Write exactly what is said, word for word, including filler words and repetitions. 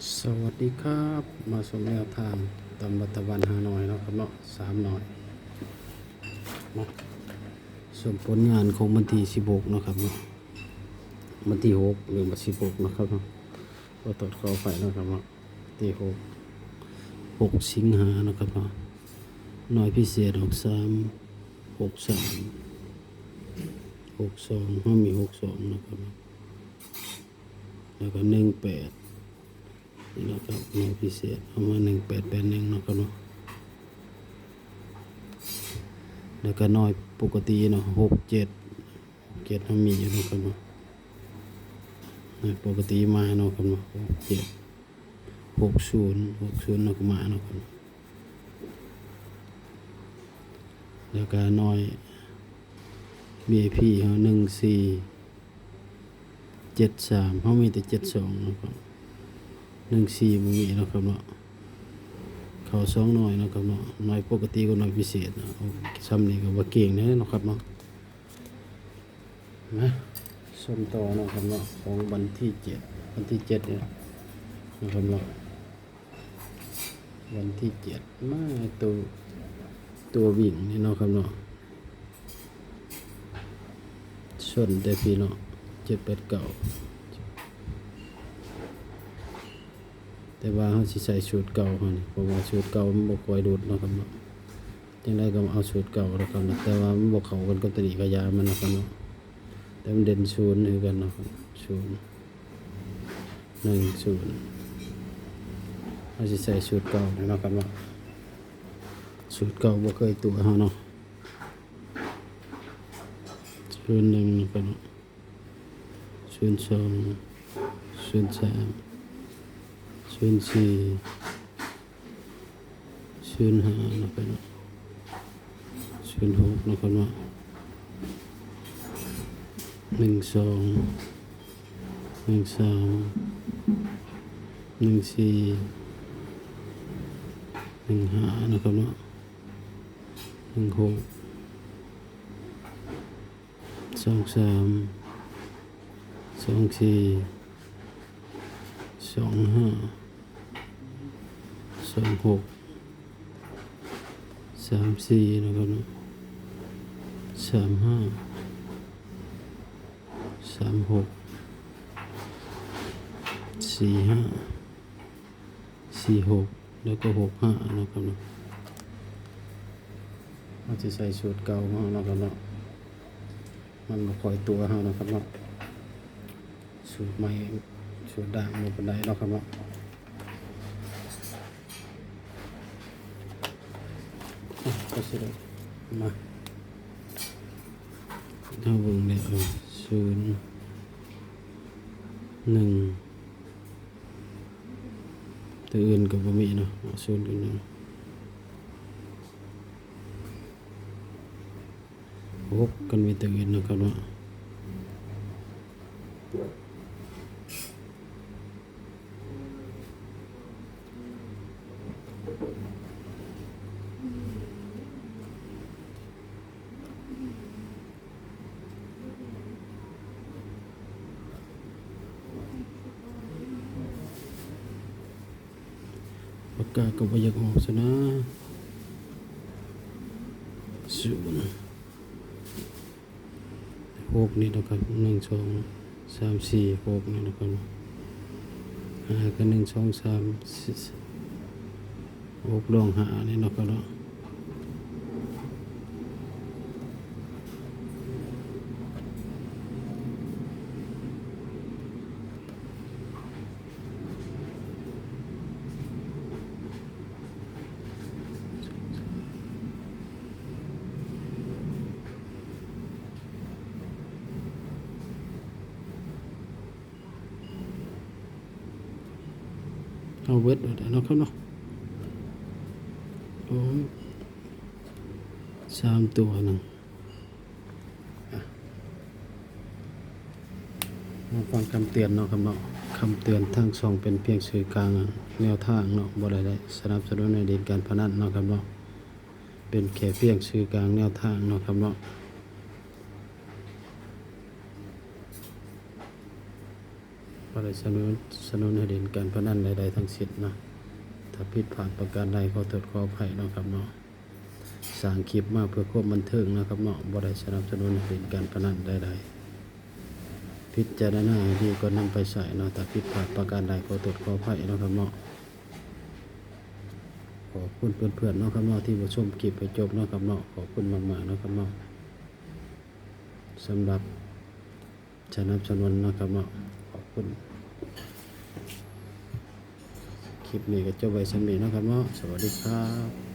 สวัสดีครับ มาชมแนวทางตำรัฐบาลฮานอยเนาะครับเนาะ สามหน่อย มาชมผลงานของวันที่สิบหกเนาะครับเนาะ วันที่หก หรือว่าสิบหกเนาะครับเนาะ ขอโทษขออภัยเนาะครับเนาะ ที่หก หกสิงหาเนาะครับเนาะ หน่วยพิเศษออกสาม หกสาม หกสอง เฮามีหกสองเนาะครับเนาะ แล้วก็หนึ่งแปด นี่นะครับ หน่วยพิเศษเอามา หนึ่งแปดแปดหนึ่งเนาะครับเนาะ แล้วก็หน่วยปกติเนาะ หกเจ็ด หกเจ็ด เฮามีอยู่เนาะครับเนาะ หน่วยปกติมาเนาะครับเนาะ หกเจ็ด หกศูนย์ หกศูนย์ เนาะก็มาเนาะครับ แล้วก็หน่วย วี ไอ พี เฮา หนึ่งสี่ เจ็ดสาม เฮามีแต่ เจ็ดสอง เนาะครับ หนึ่งสี่ บ่มีเนาะครับเนาะ เข้าสองหน่วยเนาะครับเนาะ หน่วยปกติกับหน่วยพิเศษเนาะ โอ้ ซ้ำนี่ก็บ่เก่งแน่เนาะครับเนาะ มาชมต่อเนาะครับเนาะ ของวันที่เจ็ด วันที่เจ็ดเนี่ยนะครับเนาะ วันที่เจ็ด มาตัว ตัววิ่งนี่เนาะครับเนาะ ชนแต่พี่เนาะ เจ็ดแปดเก้า แต่ว่าเฮาสิใส่สูตรเก่าเฮานี่ เพราะว่าสูตรเก่ามันบ่ค่อยหลุดเนาะครับเนาะ จั่งใดก็เอาสูตรเก่าแล้วกันนะ แต่ว่ามันบ่เข้ากันกับตัวนี้ก็อย่ามันเนาะครับเนาะ แต่มันเด่นศูนย์คือกันเนาะครับ ศูนย์ หนึ่งศูนย์ เฮาสิใส่สูตรเก่านี่เนาะครับเนาะ สูตรเก่าบ่เคยตัวเฮาเนาะ ศูนย์หนึ่ง เนาะครับเนาะ ศูนย์สอง ศูนย์สาม ศูนย์สี่ ศูนย์ห้า นะครับเนาะ ศูนย์หก นะครับเนาะ หนึ่งสอง หนึ่งสาม หนึ่งสี่ หนึ่งห้า นะครับเนาะ หนึ่งหก สองสาม สองสี่ สองห้า สองหก สามสี่ นะครับเนาะ สามห้า สามหก สี่ห้า สี่หก แล้วก็ หกห้า นะครับเนาะ เฮาสิใส่สูตรเก่าเฮาเนาะครับเนาะ มันบ่ค่อยตัวเฮาเนาะครับเนาะ สูตรใหม่ สูตรดั้งบ่ปานใดเนาะครับเนาะ อ่ะ ก็สิได้มา เฮาเบิ่งแล้ว ศูนย์ หนึ่ง ตัวอื่นก็บ่มีเนาะ เอา ศูนย์ กับ หนึ่ง หก กันมีตัวอื่นนะครับเนาะ ปากกาก็บ่อยากออกซะนะ ศูนย์ หก นี่นะครับ หนึ่ง สอง สาม สี่ หก นี่นะครับ ห้า กับ หนึ่ง สอง สาม สี่ หก รอง ห้า นี่นะครับเนาะ เอาเบิดเอาได้เนาะครับเนาะ โอ้ย สามตัวหนึ่ง อ่ะ มาฟังคำเตือนเนาะครับเนาะ คำเตือนทางช่องเป็นเพียงสื่อกลางแนวทางเนาะ บ่ได้ได้สนับสนุนให้เล่นการพนันเนาะครับเนาะ เป็นแค่เพียงสื่อกลางแนวทางเนาะครับเนาะ ไป บ่ได้สนับสนุนให้เล่นการพนันใดๆทั้งสิ้นเนาะ ถ้าผิดพลาดประการใดขอโทษขออภัยเนาะครับเนาะ สร้างคลิปมาเพื่อความบันเทิงนะครับเนาะ บ่ได้สนับสนุนให้เล่นการพนันใดๆ พิจารณาให้ดีก่อนนำไปใช้เนาะ ถ้าผิดพลาดประการใดขอโทษขออภัยเนาะครับเนาะ ขอบคุณเพื่อนๆเนาะครับเนาะ ที่มาชมคลิปให้จบเนาะครับเนาะ ขอบคุณมากๆเนาะครับเนาะ สำหรับสนับสนุนเนาะครับเนาะ ขอบคุณ คลิปนี้ก็จบไว้ส่ำนี้เนาะครับเนาะ สวัสดีครับ